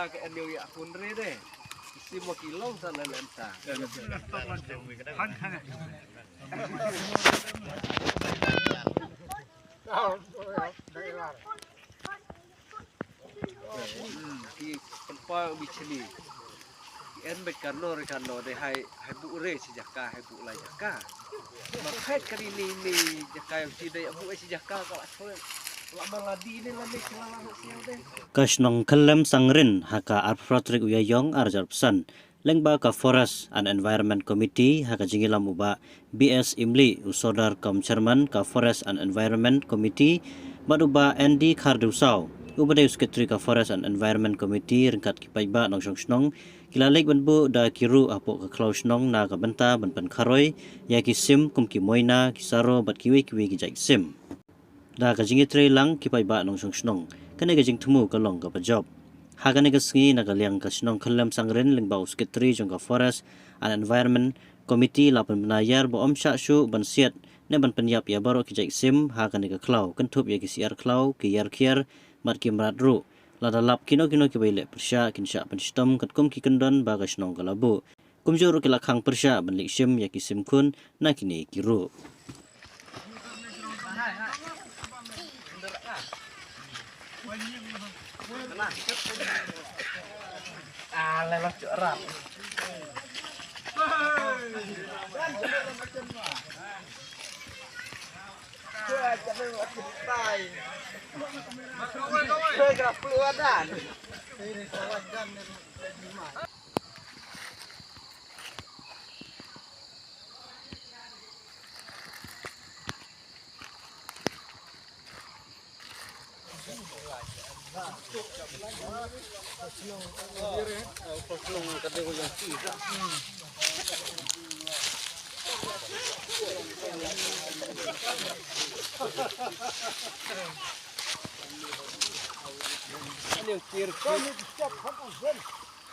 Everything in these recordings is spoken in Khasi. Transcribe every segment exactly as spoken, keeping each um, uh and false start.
Ka anyo ya hun re de. Sim wa ki long sa na lem sa. Ki pynpaw bichli. Ki en bet kano re kano de hai hai bu re si jaka hai bu la jaka. Ma khat kali ni ni jaka yang si de bu si jaka ka la choi. La ma la di ni la ni kila la si de. Ka shnong Khyllem Sangrin ha ka arphew phra tarik u Ïaïong ar hajar arphew san, lyngba ka Forest and Environment Committee ha ka jingïalam u Bah B S Imli, u sordar kum chairman ka Forest and Environment Committee, bad u Bah Andy Khardew Saw, uba dei u secretary ka Forest and Environment Committee, ryngkat ki paidbah nongshong shnong, ki la leit ban buh da ki ruh hapoh ka khlaw shnong na ka bynta ban pynkharoi ïa ki sim kum ki moina, ki saro bad kiwei kiwei ki jait sim. Da ka jingïatreilang ki paidbah nongshong shnong, kane ka jingthmu ka long kaba jop. Ha kane ka sngi na ka liang ka shnong Khyllem Sangrin lyngba u secretary jong ka Forest and Environment Committee la pynbna ïar ba ym shah shuh ban siat ne ban pynïap ïa baroh ki jait sim ha kane ka khlaw, kynthup ïa ki syiar khlaw, ki ïar khiar bad ki mrad ruh. Lada lap kino kino kiba ïaleh pyrshah kin shah pynshitom katkum ki kyndon ba ka shnong ka la buh. Kumjuh ruh ki la khang pyrshah ban leit shim ïa ki sim khun na kine ki ruh.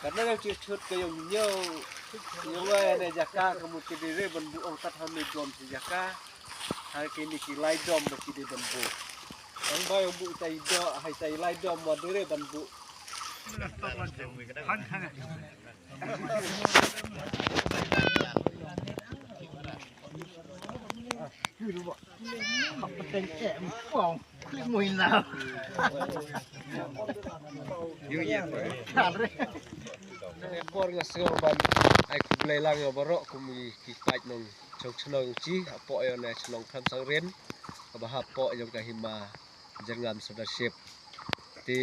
Ka nang ka chut ka yong nyo. Yong ai ne jaka ka mu ki dire ban bu ong kat ha me dom si jaka. Ha ki ni ki lai dom ba ki de ban bu. Ang ba yong bu tai do hai tai lai dom ma dire ban bu. Por nga sngew ban ai khublei lang ïa baroh kum ki paid nongshong shnong chi hapoh ïa ne shnong Khyllem Sangrin kaba hapoh ïa ka hima Jyrngam Sirdarship. Te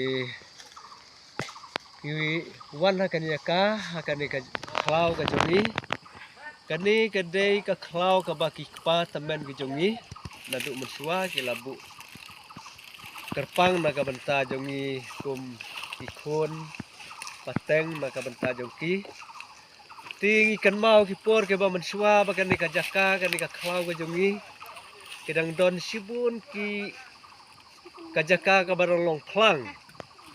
ngi wan ha kane ka, ha kane ka khlaw ka jong ngi. Kane ka dei ka khlaw kaba ki kpa tymmen ka jong ngi naduh mynshuwa ki la buh kyrpang na ka bynta jong ngi kum ki khun pateng na ka bynta jong ki. Te ngi kynmaw ki por kiba mynshuwa ba kane ka jaka, kane ka khlaw ka jong ngi, ki dang don shibun ki ka jaka kaba dang long phlang.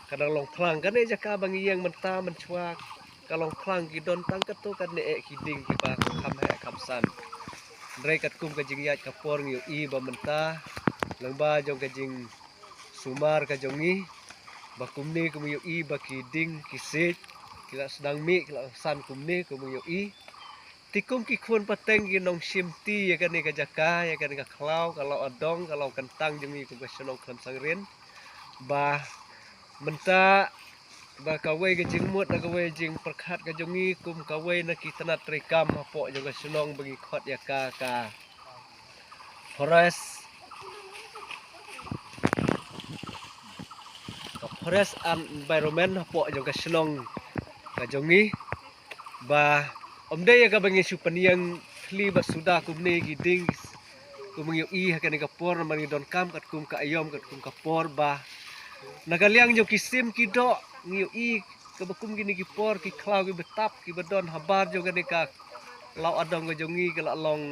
Ka dang long phlang. Kane jaka ba ngi ïeng mynta mynshuwa ka long phlang, ki don tang katto katne eh ki dieng kiba kham heh kham san. Hynrei katkum ka jingïaid ka por ngi ïohi ba mynta lyngba jong ka jingsumar ka jong ngi ba kumne kum ngi ïohi ba ki dieng ki siej ki la sdang mih, ki la san kumne kum ngi ïohi. Te kum ki khun pateng ki nongshim ti ïa kane ka jaka, ïa kane ka khlaw, ka law adong, ka law kyntang jong ngi kum ka shnong Khyllem Sangrin. Ba mynta ba kawei ka jingmut na kawei jingpyrkhat ka jong ngi kum kawei na ki tnat treikam hapoh jong ka shnong ba ngi khot ïa ka ka forest, ka forest and environment hapoh jong ka shnong ka jong ngi. Ba ym dei ïa kaba ngi shu pynïeng thli bad suda kumne ki dieng kum ngi ïohi ha kane ka por namar ngi donkam katkum ka aïom katkum ka por ba na ka liang jong ki sim ki doh ngi ïohi kaba kum kine ki por ki khlaw kiba tap kiba don habar jong kane ka law adong ka jong ngi ka la long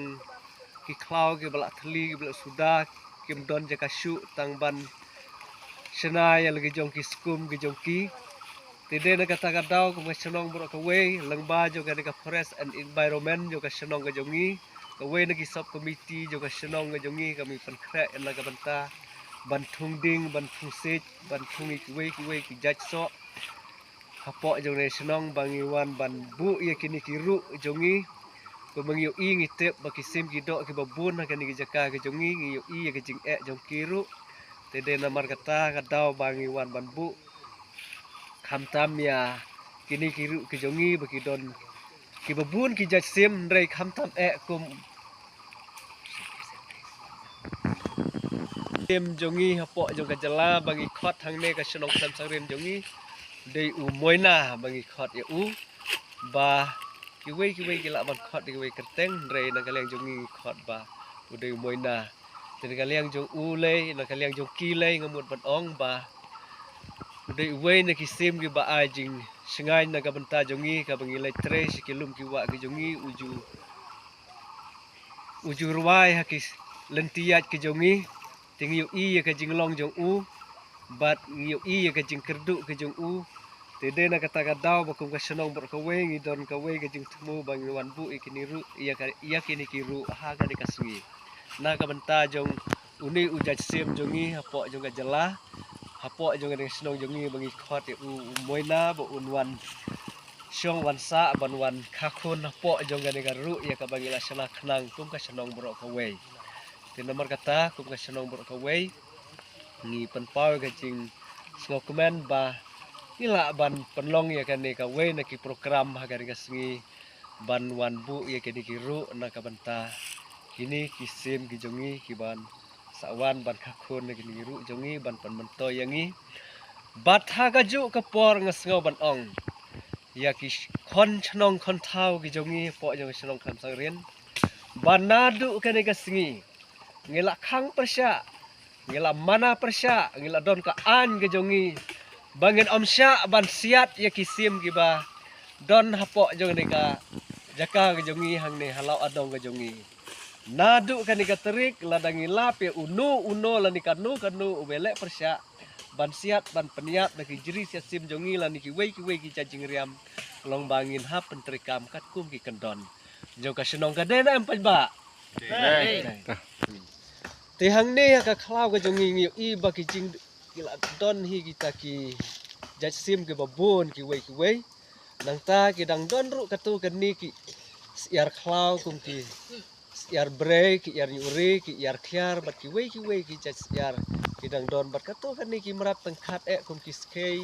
ki khlaw kiba la thli kiba la suda kim don jaka shuh tang ban shna ïa la ki jong ki skum ki jong ki. Te dei na kata ka daw kum ka shnong baroh kawei lyngba jong kane ka forest and environment jong ka shnong ka jong ngi, kawei na ki sub committee jong ka shnong ka jong ngi kami pynkhreh na ka bynta ban thung dieng, ban thung siej, ban thung ïa kiwei kiwei ki jait soh. hapoh jong ne shnong ba ngi wan ban buh ïa kine ki ruh jong ngi. Kumba ngi ïohi ngi tip ba ki sim ki doh kiba bun ha kane ki jaka ki jong ngi, ngi ïohi ïa ka jingeh jong ki ruh. Te dei namar kata ka daw ba ngi wan ban buh. Khamtam ïa kine ki ruh ki jong ngi ba ki don kiba bun ki jait sim, hynrei khamtam eh kum sim jong ngi hapoh jong ka jylla ba ngi khot hangne ka shnong Khlem Sangrin jong ngi, dei u Moina ba ngi khot ïa u. Ba kiwei kiwei ki lah ban khot da kiwei kyrteng, hynrei na ka liang jong ngi ngi khot ba u dei u Moina. Te na ka liang jong u lei, na ka liang jong ki lei, nga mut ban ong ba u dei uwei na ki sim kiba ai jingshngaiñ na ka bynta jong ngi, kaba ngi leit trei sha ki lum ki wah ki jong ngi, u ju u ju rwai ha ki lynti ïaid ki jong ngi. Te ngi ïohi ïa ka jinglong jong u, bad ngi ïohi ïa ka jingkyrduh ki jong u. Te dei na kata ka daw ba kum ka shnong baroh kawei ngi don kawei ka jingthmu ba ngi wan buh ïa kine ruh, ïa ka, ïa kine ki ruh ha kane ka sngi. Na ka bynta jong une u jait sim jong ngi hapoh jong ka jylla, hapoh jong kane ka shnong jong ngi ba ngi khot ïa u, u Moina ba un wan shong wan sah ban wan kha khun hapoh jong kane ka ruh ïa kaba ngi la shna khnang kum ka shnong baroh kawei. Te namar kata kum ka shnong baroh kawei ngi pynpaw ïa ka jingsngewkmen ba ngi lah ban pynlong ïa kane kawei na ki program ha kane ka sngi ban wan buh ïa kine ki ruh na ka bynta kine ki sim ki jong ngi kiban sa wan ban kha khun na kine ki ruh jong ngi ban pynmyntoi ïa ngi. Bad ha kajuh ka por nga sngew ban ong ïa ki khon shnong khon thaw ki jong ngi hapoh jong ka shnong Khlem Sangrin ba naduh kane ka sngi ngi la khang pyrshah, ngi la mana pyrshah, ngi la don ka aiñ ka jong ngi ba ngin ym shah ban siat ïa ki sim kiba don hapoh jong kane ka jaka ka jong ngi hangne ha Lawkadong ka jong ngi. Naduh kane ka tarik lada ngi lap ïa uno uno lane kano kano uba leh pyrshah ban siat ban pynïap da ki jri siat sim jong ngi lane kiwei kiwei ki jait jingriam, long ba ngin hap pyntreikam katkum ki kyndon jong ka shnong. Ka dei ne em paidbah? Te hangne ha ka khlaw ka jong ngi ngi ïohi ba ki jing, ki la don hi kita ki jait sim kiba bun kiwei kiwei. Nangta ki dang don ruh katto katne ki syiar khlaw kum ki syiar brei, ki syiar ñiuhri, ki syiar khiar bad kiwei kiwei ki jait syiar ki dang don bad katto katne ki mrad tyngkhat eh kum ki skei,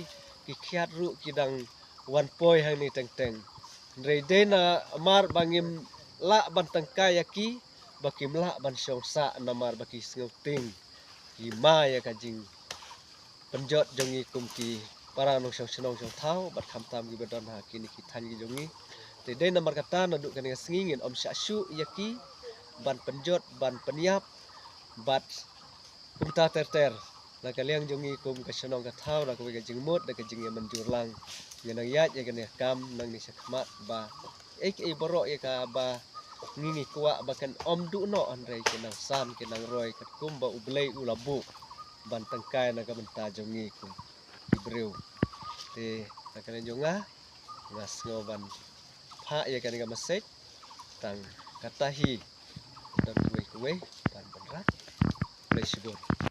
ki khiat ruh ki dang wan poi hangne teng teng. Hynrei dei namar ba ngim lah ban tyngkai ïa ki ba kim lah ban shong sah namar ba ki sngewtieng, ki ma ïa ka jingpynjot jong ngi kum ki para nongshong shnong shong thaw bad khamtam kiba don ha kine ki thaiñ ki jong ngi. Te dei namar kata naduh kane ka sngi ngin ym shah shuh ïa ki ban pynjot ban pynïap bad kumta ter ter. Na ka liang jong ngi kum ka shnong ka thaw na kawei ka jingmut da ka jingïamynjur lang, ngi nang ïaid ïa kane ka kam nangne shakhmat ba ei ei baroh ïa kaba ngi ngi kwah ba kan ym duh noh, hynrei ki nang san ki nang roi katkum ba U Blei u la buh ban tyngkai na ka bynta jong ngi kum ki briew. Te na ka liang jong nga, nga sngew ban phah ïa kane ka message tang kata hi. Don kawei kawei ban pynrah. Khublei shibun.